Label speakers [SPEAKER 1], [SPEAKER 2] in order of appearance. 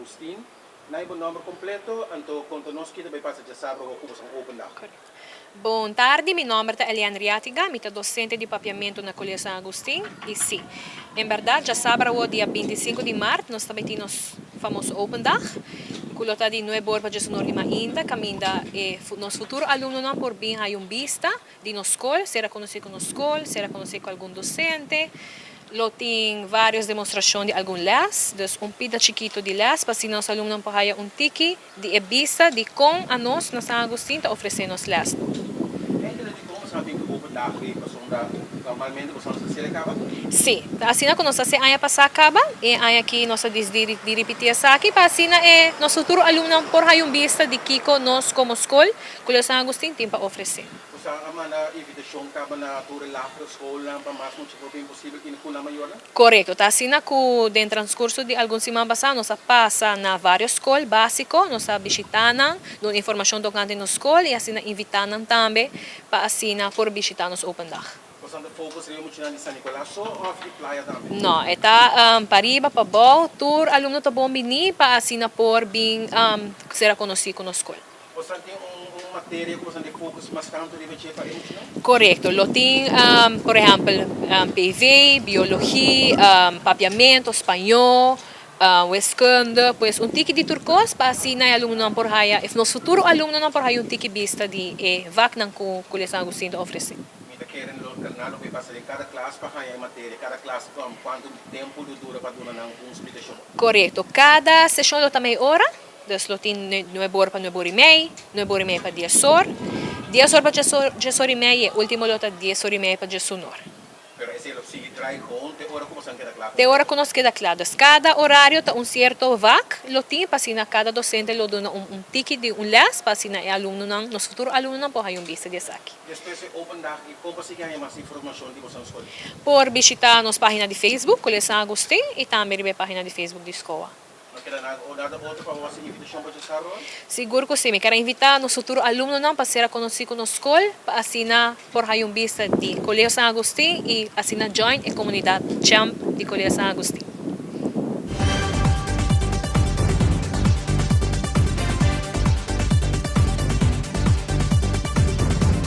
[SPEAKER 1] Agustin. Na bo nòmber kompleto, anto konta nos kiko ta bai pasa djasabra ku boso open dag.
[SPEAKER 2] Korekto. Bon tardi, mi nòmber ta Eliane Riatiga, mi ta dosente di papiamentu na Kolegio San Agustin i sí, en bèrdat djasabra awor dia 25 di mart nos ta bai tin nos famoso open dag ku lo ta di 9 or pa 11 or di mainta, kaminda e nos futuro alumnonan por bin haya un bista di nos skol, sera konosí ku nos skol, sera konosí ku algun dosente. Lo tin vários demostrashon di algun lès, dus un pida chikitu di lès pa asina nos alumnonan por haya un tiki di e bista di kon anos na San Agustin ta ofresé nos lès.
[SPEAKER 1] Enkele di kon boso a bin ku open dag ei, pasobra normalmente boso no sa hasiel e kaba?
[SPEAKER 2] Sí, ta asina ku nos a hasi aña pasá kaba i e aña aki nos a disidi di ripití esaki pa asina e nos futuro alumnonan por haya un bista di kiko nos komo skol Kolegio San Agustin tin pa ofresé.
[SPEAKER 1] Boso a manda invitashon kaba na tur e lagere skolnan pa mas mucha por bin posibel i ku nan mayornan?
[SPEAKER 2] Korekto. Ta asina ku den transkurso di algun siman pasá nos a pasa na vários skol básiko, nos a bishitá nan, duna informashon tokante nos skol i asina invitá nan tambe pa asina por bishitá nos open dag.
[SPEAKER 1] Boso ta focus riba muchanan di San Nicolas so òf di Playa tambe?
[SPEAKER 2] No, e ta pariba, pabou, tur alumno ta bon biní pa asina por bin sera konosí ku nos skol.
[SPEAKER 1] Boso tin un materia ku boso tin focus mas tantu riba dje pa e muchanan?
[SPEAKER 2] Korekto. Lo tin, por ehèmpel, PV, biologia, papiamentu, spañó, wiskunde, pues un tiki di tur kos pa asina e alumnonan por haya, of nos futuro alumnonan por haya un tiki bista di e vaknan ku Kolegio San Agustin ta ofresé.
[SPEAKER 1] Mi ta kere nan lo por pasa den kada klas pa haña e materia, kada klas kuantu tempu lo dura pa duna nan un splikashon?
[SPEAKER 2] Korekto. Kada seshon lo ta mei ora. Dus lo tin 9 or pa 9 or i mei, 9 or i mei pa 10 or, 10 or pa 10 or i mei i e último lo ta 10 or i mei pa 11 or.
[SPEAKER 1] Pero esei lo sigui drai gewoon te ora ku boso keda kla?
[SPEAKER 2] Te ora ku nos keda kla. Dus kada orario ta un sierto vak lo tin pa asina kada dosente lo duna un tiki di un lès pa asina e alumnonan, nos futuro alumnonan, por haya un bista di esaki.
[SPEAKER 1] Despues di open dag, kon por sigui haña mas informashon di boso skol?
[SPEAKER 2] Por bishitá nos página di Facebook, Kolegio San Agustin, i tambe riba e página di Facebook di SKOA.
[SPEAKER 1] No keda nada o nada otro pa hasi invitashon pa djasabra?
[SPEAKER 2] Sigur ku sí. Mi kier invitá nos futuro alumnonan pa sera konosí ku nos skol, pa asina por haya un bista di Kolegio San Agustin i asina join e komunidat Champ di Kolegio San Agustin.